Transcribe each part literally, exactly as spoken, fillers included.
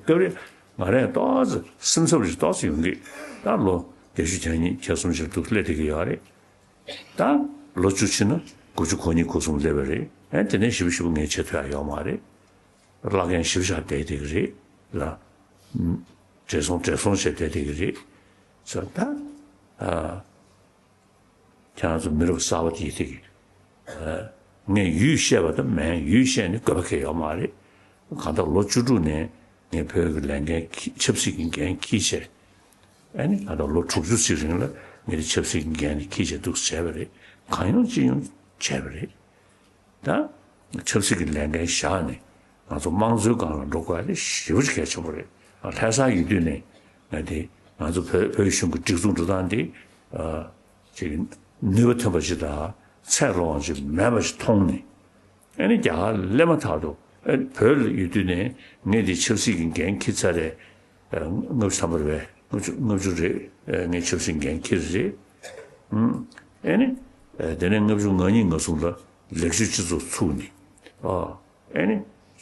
སྐབས་རེ་ང་རང་ཏོག་ཙམ་སེམས་འཚབ་རེ་ཏོག་ཙམ་ཡོང་གི། ད་ལོ་བརྒྱད་ཅུ་གྱ་གཉིས་གྱ་གསུམ་ཞིག་འདུག་སླེབས་བསྡད་ཀྱི་ཡོད་རེད། ད་ལོ་བཅུ་ཕྱིན་ན་དགུ་བཅུ་གོ་གཉིས་གོ་གསུམ་སླེབས་པ་རེད། ཨེ་དེ་ནས་ཞིབ་ཞིབ་ངས་བྱེད་ཐུབ་ཡ་ཡོད་མ་རེད། བླ་རྒན་ཞིབ་ཆ་བསྡད་བསྡད་ཀྱི་རེད་ལ། བགྲེས་སོང་བགྲེས་སོང་བྱས་བསྡད་བསྡད་ཀྱི་རེད། ཟེར་ད། ཨ། ཁྱེད་རང་ཚོ་མི་རབས་གསར་པ་དེ་ཡིན་དེ་གི། ངས་ཡུལ་བཤད་པ་དང་མིན་ཡུལ་བཤད་ནི་དགོས་པ་གང་ཡང་ཡོད་མ་རེད། གང་ལྟར་ལོ་བཅུ་དྲུག་ནས་ངས་བོད་ཀྱི་ལས་འགན་འཁྱེར་ཆབ་སྲིད་ཀྱི་འགན་འཁྱེར་བྱས། ཨ་ནི་གང་ལྟར་ལོ་དྲུག་ཅུ་ཙམ་རིང་ལ་ངས་དེ་ཆབ་སྲིད་ཀྱི་འགན་དེ་འཁྱེར་བྱས་འདུག་བྱས་པ་རེད། གང་ཡོང་ཅི་ཡོང་བྱས་པ་རེད། ད་ཆབ་སྲིད་ཀྱི་ལས་འགན་བཞག་ནས་ང་ཚོ་དམངས་གཙོའི་སྒང་ལ་འགྲོ་དགོས་ཡ་དེ་ཞེ་པོ་ཅིག་གལ་ཆེན་པོ་རེད། ལྷ་ས་ཡོད་དུས་ནས་ང་དེ་ང་ཚོ་བོད་བོད་གཞུང་གི་སྒྲིག་འཛུགས་འགྲོ་སྟངས་དེ་ཅིག་ནུས་པ་ཐོན་པ་ཅིག་དང་ཚད་ལོངས་ཅིག་མེད་པ་ཞིག་མཐོང་ནས། ཨ་ནི་རྒྱ་གར་སླེབས་མ་ཐག་ཏུ་ཨ་བོད་ལ་ཡོད་དུས་ནས་ངས་དེ་ཆབ་སྲིད་ཀྱི་འགན་འཁྱེར་ཚར་རེད། ལྔ་བཅུ་ཐམ་པ་རེད་པས། ལྔ་བཅུ་ལྔ་བཅུ་རེད། ངས་ཆབ་སྲིད་འགན་འཁྱེར་རེད། ཨ་ནི། དེ་ནས་ལྔ་བཅུ་ང་གཉིས་ང་གསུམ་ལ་ལེགས་བཅོས་སྤྱི་ཚོགས་ཚུགས་ནས། ཨ་ནི།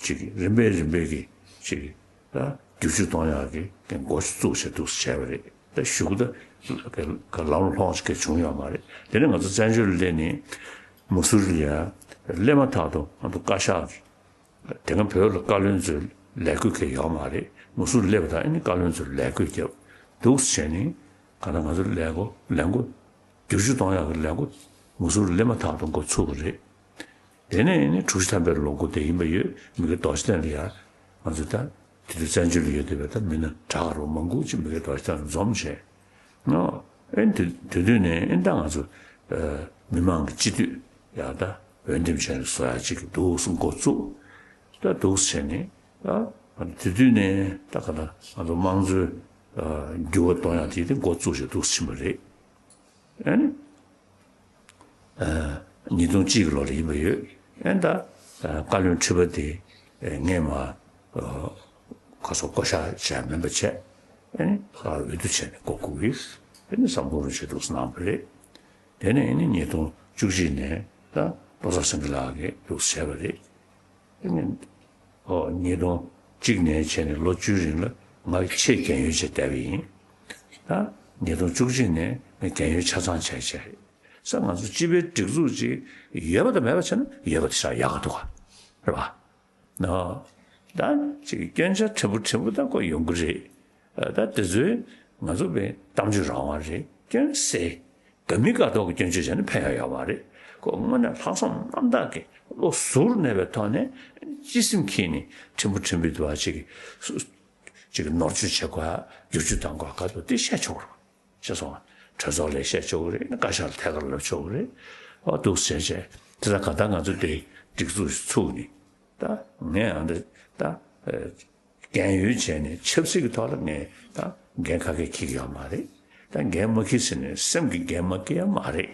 ཅིག་རིམ་པས་རིམ་པས་ཀྱི་ཅིག་ད་བསྒྱུར་བཅོས་གཏོང་ཡག་གི་འགོ་བཙུགས་བྱས་འདུག་བྱས་པ་རེད། ད་གཞུག་གུ་ད་ལམ་ལྷོང་ཅིག་བྱུང་ཡོད་མ་རེད། དེ་ནས་ང་ཚོ་བཙན་བྱོལ་ལ་སླེབས་ནས་མུ་སུ་རི་ལ་ཡ་སླེབས་མ་ཐག་ཏུ་ང་ཚོ་བཀའ་ཤག་གི་དེ་སྔ་བོད་ལ་བཀའ་བློན་ཚོའི་ལས་བགོས་གང་ཡང་ཡོད་མ་རེད། མུ་སུ་རི་སླེབས་པ་དང་ཨ་ནི་བཀའ་བློན་ཚོས་ལས་བགོས་བརྒྱབ་འདུག་བྱས་ནས་གང་ལྟར་ང་ཚོ་ལས་འགོ་ལས་འགོ་བསྒྱུར་བཅོས་གཏོང་ཡག་གི་ལས་འགོ་མུ་སུ་རི་སླེབས་མ་ཐག་ཏུ་འགོ་ཚུགས་པ་རེད། དེ་ནས་ཨ་ནི་དྲུག་ཅུ་ཐམ་པའི་ལོ་འགོ་དེ་ཡིན་པ་ཡོད། མི་དགེ་རྡོ་རྗེ་གདན་ལ་ཡ་ང་ཚོ་ད་དེ་དུས་བཙན་བྱོལ་ལ་ཡོད་བསྡད་པའི་ད་མི་སྣ་གྲགས་རོགས་མང་པོ་ཅིག་མི་དགེ་རྡོ་རྗེ་གདན་ལ་འཛོམས་བྱས། ཨ་ཨེ་དེ་དེ་དུས་ནས་ཨེ་ད་ང་ཚོ་མི་མང་གི་སྤྱི་འཐུས་ཡག་ད་འོས་འདེམས་བྱས་ནས་བཟོ་ཡག་ཅིག་གི་འདུག་སེ་འགོ་བཙུགས། ད་འདུག་སེ་བྱས་ནས་ད་དེ་དུས་ནས་ད་ག་ད་ང་ཚོ་དམངས་གཙོའི་འགྱུར་བ་གཏོང་ཡག་དེ་དེ་འགོ་བཙུགས་བྱས་འདུག་སེ་ཕྱིན་པ་རེད། ཨེ་ནི། ཉིས་སྟོང་གཅིག་གི་ལོ་ལ་ཡིན་པ་ཡོད། ཨེ་ད་བཀའ་བློན་ཁྲི་པ་དེ་ངས་མ་ཁ་སོ་བསྐོ་བཞག་བྱས་མིན་པ་བྱས། ཨེ་ནི་འོས་བསྡུ་བྱས་ནས་བསྐོ་བསྐོ་གི། ཨེ་ནི་བསམ་བློ་རུ་བྱེད་འདུག་གནང་བ་རེད། དེ་ནས་ཨེ་ནི་ཉིས་སྟོང་བཅུ་གཅིག་ནས་ད་བློ་བཟང་སེང་གེ་ལགས་ཀྱིས་འདུག་བྱས་པ་རེད། ཨེ་ནི་ཨོ་ཉིས་སྟོང་གཅིག་ནས་བྱས་ནས་ལོ་བཅུའི་རིང་ལ་ང་ཆེས་རྒན་ཡོལ་བྱས་བསྡད་པ་ཡིན། ད་ཉིས་སྟོང་བཅུ་གཅིག་ནས་ངས་རྒན་ཡོལ་ཆ་ཚང་བྱས་བྱས་རེད། ས་ང་ཚོ་སྤྱི་པའི་སྒྲིག་འཛུགས་ཅིག་ཡོད་པ་དང་མེད་པ་བྱས་ན་ཡོད་པ་དེ་ཤ་ཡག་ག་འདུག་ག་རེད་པ། ནོ། ད་ཅིག་སྐྱོན་ཆ་ཕྲན་བུ་ཕྲན་བུ་ད་ཁོ་ཡོང་གི་རེད། ད་དེ་ཚོའི་ང་ཚོ་བའི་གཏམ་བརྗོད་རང་དབང་རེད། སྐྱོན་སེ་ག་མི་དགའ་མདོག་གི་སྐྱོན་བརྗོད་བྱས་ན་ཕན་ཡོན་ཡོད་མ་རེད། ཁོ་དངོས་གནས་ལྷག་བསམ་རྣམ་དག་གི་བློ་གཟུར་གནས་པའི་ཐོག་ནས་སྤྱི་སེམས་འཁྱེར་ནས་ཕྲན་བུ་ཕྲན་བུ་དུ་བ་ཅིག་ཅིག་ནོར་བཅོས་བྱེད་དགོས་ཡ་བསྒྱུར་བཅོས་གཏང་དགོས་ཡ་ག་དུ་དེ་བཤད་ཆོག་རེད། ཤེས་སོང་ང་། གྲོས་ཚོགས་ལ་བཤད་ཆོག་གི་རེད། བཀའ་ཤག་ལ་ཐད་ཀར་ལབ་ཆོག་གི་རེད། ཨོ་འདུག་སེ་བྱས་བྱས་དེ་ལ་ག་ད་ང་ཚོ་དེ་སྒྲིག་འཛུགས་ཤིག་ཚུགས་ནས་ད་ངས་ཨ་འདི་ད་རྒན་ཡོལ་བྱས་ནས་ཆབ་སྲིད་ཀྱི་ཐོག་ལ་ངས་ད་འགན་ཁ་ཁས་འཁྱེར་གྱི་ཡོད་མ་རེད། ད་འགན་མ་འཁྱེར་ཟེར་ནས་སེམས་ཀྱི་འགན་མ་འཁྱེར་ཡ་མ་རེད།